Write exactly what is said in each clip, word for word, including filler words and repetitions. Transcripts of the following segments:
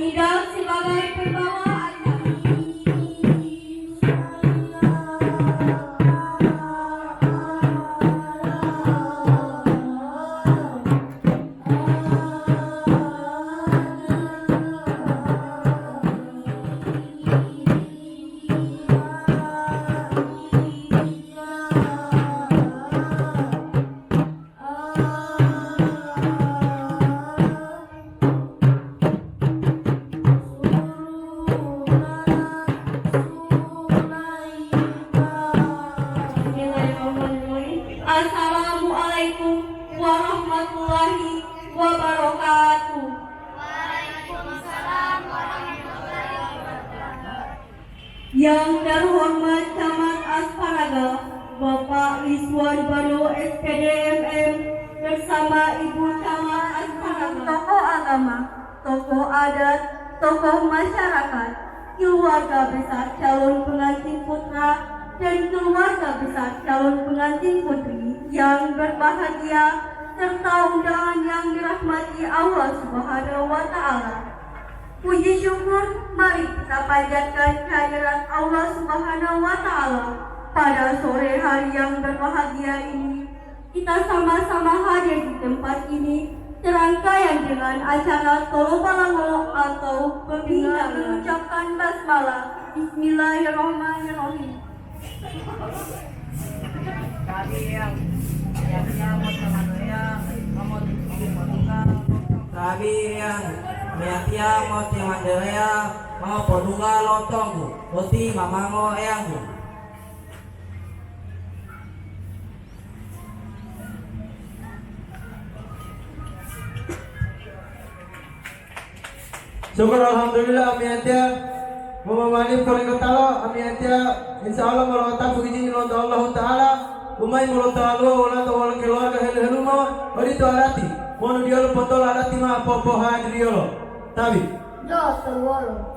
Tidak sebagai pembawa acara. Assalamualaikum warahmatullahi wabarakatuh. Waalaikumsalam warahmatullahi wabarakatuh. Yang terhormat Camat Asparaga, Bapak Rizwan Bano, S P D, M M, bersama Ibu Camat Asparaga, tokoh agama, tokoh adat, tokoh masyarakat, keluarga besar calon pengantin putra, dan keluarga besar calon pengantin putri yang berbahagia, serta undangan yang dirahmati Allah Subhanahu wa Ta'ala. Puji syukur mari kita panjatkan kehadirat Allah Subhanahu wa Ta'ala pada sore hari yang berbahagia ini. Kita sama-sama hadir di tempat ini serangkaian dengan acara Tolobalango atau pembinaan, mengucapkan basmalah. Bismillahirrahmanirrahim. Tabi Eyang, meyatiya motimandereya mao podungga lo tonggu boti mamango Eyanggu. Syukur alhamdulillah, amiyatiya momamani polinggotalo, amiyatiya insya Allah molotapu ijini lonto Allahu Ta'ala, umai molotaluwa wolato wolo keluarga helu-helumo, odito adati, wonu diyalu potolo adati ma popohadiriyolo. Tabi. Jo, toluwolo.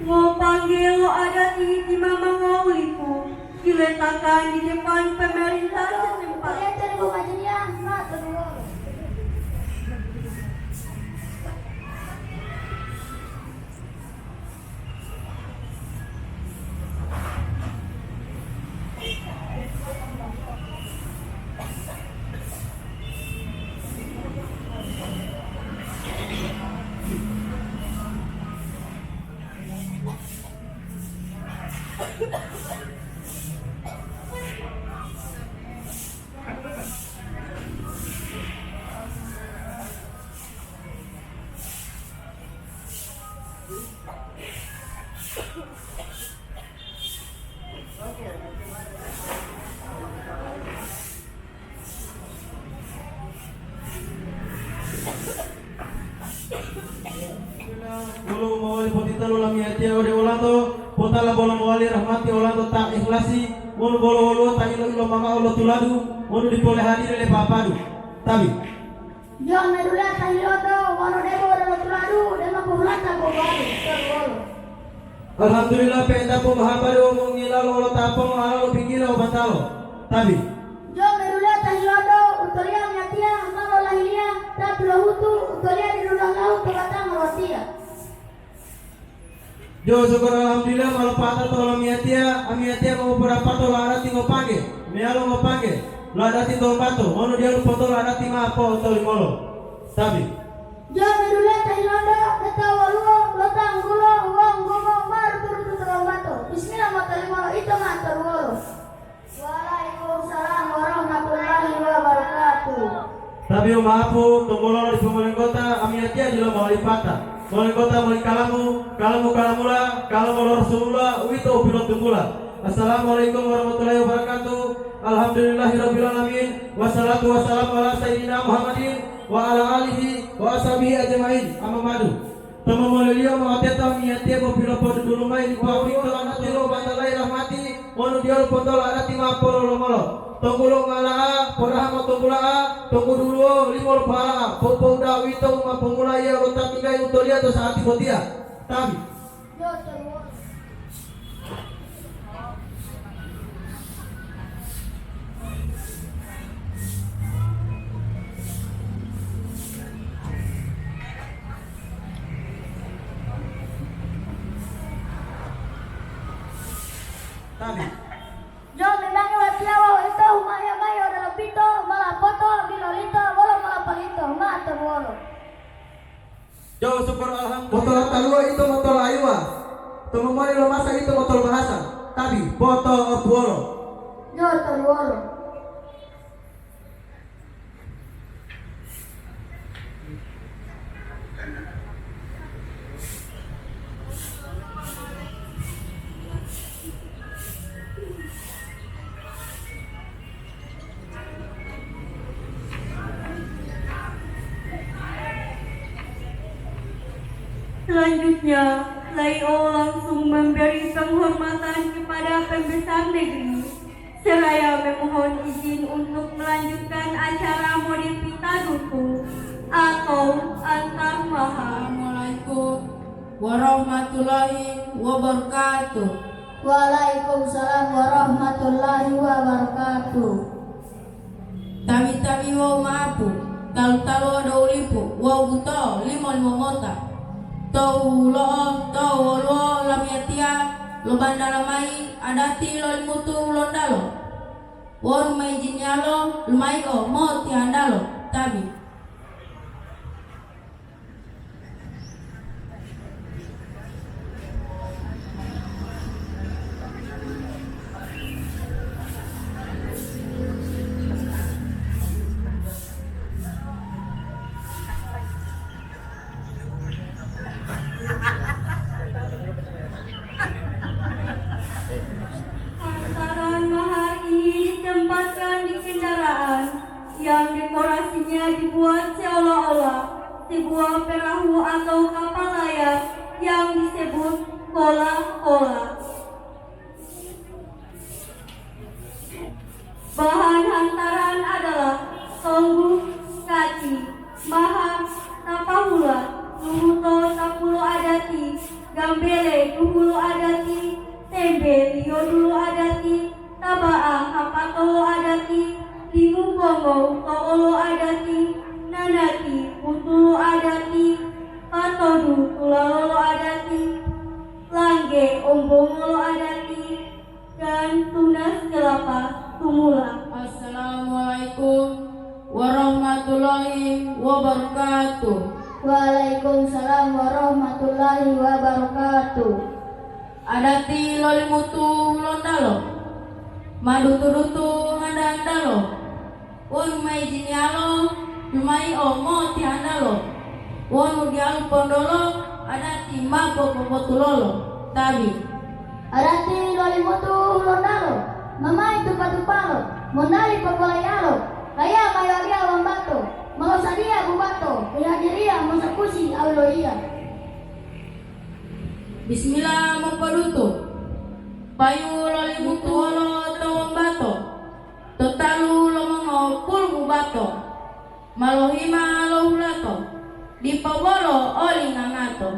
Ngopanggelo adati ti mama ngoliku diletakkan di depan pemerintah setempat. Wolo mowali potitalo lamiyatiya ode olanto, potala bolo mowali rahmati olanto ta ikhlasi, wonu bolo woluwo ta ilo-ilo mangao lo tuladu, wonu dipole hadiri le papadu. Tabi. Yio medula ta hiloto, wonu debo odelo tuladu, dema pohulata boboalu, toluwolo. Alhamdulillah, pe'enta pomahabari wawu mongilalo wolo ta pongohalalu pinggila obatalo. Tabi. Jo medula ta hilodo, utoliya amiyatiya, ma lolahiliya, ta pilohutu, utoliya didu lolahu to batanga watiya. Jo syukur alhamdulillah, ma lopata to olamiyatiya, amiyatiya ma mopodapato lo adati ngopangge, meyalo ngopangge lo adati tombato, wonu diyalu potolo adati ma po'otolimolo. Tabi. Jo medula ta hilodo, deta woluwo lo tanggulo wawu nggomo ma rutu-rutu to lombato. Bismillah, motolimolo ito ma toluwolo. Waalaikumsalam warahmatullahi wabarakatuh. Tabi umaapu, tunggulo dipo molinggota, amiyatiya dila mowali pata. Molinggota moli kalamu, kalamu kalamula, kalamu lo Rasulullah, uwito u pilotunggula. Assalamualaikum warahmatullahi wabarakatuh. Alhamdulillahirabbil alamin. Wassalatu wassalamu ala sayyidina Muhammadin wa ala alihi wa ashabihi ajmain. Amma ba'du. To momoliliyo ma'o teto amiyatiya bo pilopodudulu mayi li pabrik to anati lo batalayi rahmati wonu diyalu pontola adati ma pololomolo. Tonggulo ngala'a, poraha motonggula'a, tonggu duluwo limo lo pala'a, poupouda'a uwito u ma pomulaiya lo ta tinggayi utoliya to sa'ati botiya. Tabi. Tabi. Jo memangi watiya wawu ito humaya mayi odelo pito, mola poto, bilolito, wolo mola palito, ma tobuwolo. Jo syukur alhamdulillah. Motolo taluwa ito motolo ayuwa. Tumumuli lo masa ito motolo bahasa. Tabi, poto, opuwolo. Jo toluwolo. Selanjutnya, Lai O langsung memberi penghormatan kepada pembesar negeri, seraya memohon izin untuk melanjutkan acara modifikadutu atau antar mahar. Assalamualaikum warahmatullahi wabarakatuh. Waalaikumsalam warahmatullahi wabarakatuh. Tabi-tabi wawu maapu, talu-taluwa dou lipu wawu buto limo-limo mota. Tou hulo'o, tou woluwo lamiyatiya lobantala mayi adati lo Limutu Lontalo. Wonu ma ijiniyalo, lumayi'o motihandalo. Tabi. Hantaran mahar ini ditempatkan di kendaraan yang dekorasinya dibuat seolah-olah sebuah perahu atau kapal layar yang disebut kola-kola. Bahan hantaran adalah tonggu, kaci, maha, tapahula, luhuto, tapulu adati, gambele, duhulu adati, tembe, liyodulu adati, taba'a, hapatolo adati, limu bongo, to'olo adati, nanati, putulu adati, patodu, tulalolo adati, langge, ombongolo adati, dan tunas kelapa tumula. Assalamualaikum warahmatullahi wabarakatuh. Waalaikumsalam warahmatullahi wabarakatuh. Adati lo Limutu Lontalo, ma dutu-dutu handa-handalo. Wonu ma ijiniyalo, lumai'o motihandalo. Wonu diyalu pondolo, adati ma popopotulolo. Tabi. Adati lo Limutu Lontalo, ma mayi tupa-tupalo, monali popolaiyalo, laya mayi oliya wambato, molosadiya bubato, hehadiriya mosakusi auloiya. Bismillah mopodutu. Payu lo Limutu wolo to wambato. To talu lo mongopulu bubato, ma lohima lo hulato, dipo bolo oli ngangato.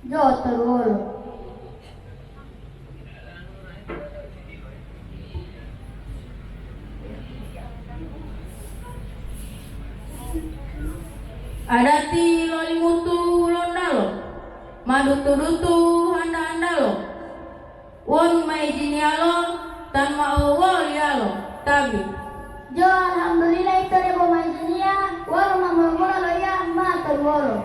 Jo toluwolo. Adati lo Limutu Lontalo, ma dutu-dutu handa-handalo. Wonu ma ijiniyalo, tan ma'o woliyalo, tabi. Jo, alhamdulillah, ito debo ma ijiniya, wonu ma mula-mula loiya, ma toluwolo.